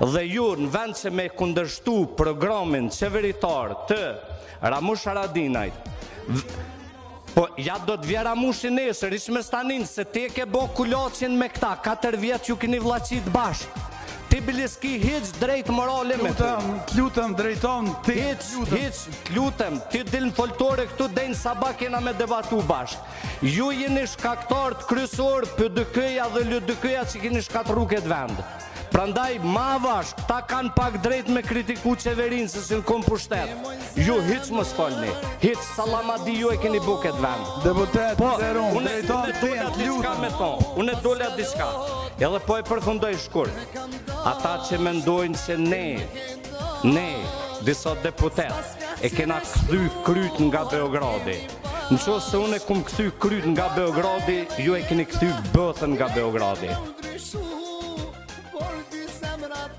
Dhe ju në vend që me kundërshtu programin qeveritar të Ramush Haradinajt, po ja do të vjen Ramushi nesër, hiç mos ta nin, se ti e ke bërë kulaçin me këta, 4 vjet ju keni vllaçit bashkë. Ti bile s'ki hiç drejt morale me fol. Të lutem, drejtohu në temë, të lutem. Hiç, hiç, të lutem, ti dil në foltore këtu deri në sabah kena me debatu bashkë. Ju jeni shkaktarët kryesor PDK-ja dhe LDK-ja që keni shkatërruar këtë vend. Prandaj, ma avash, këta kanë pak drejt me kritiku qeverinë se s'janë kon n'pushtet. Ju hiç mos folni, hiç sallamadi ju e keni bo këtë vend. Deputet, po, nderum, drejtohu në temë, të lutem. Me thonë, unë dola diçka, edhe po e përfundoj shkurt. Ata që mendojnë se ne, ne, disa deputet, e kena kthy kryt nga Beogradi. Në qoftë se unë e kum kthy kryt nga Beogradi, ju e keni kthy bëthën nga Beogradi.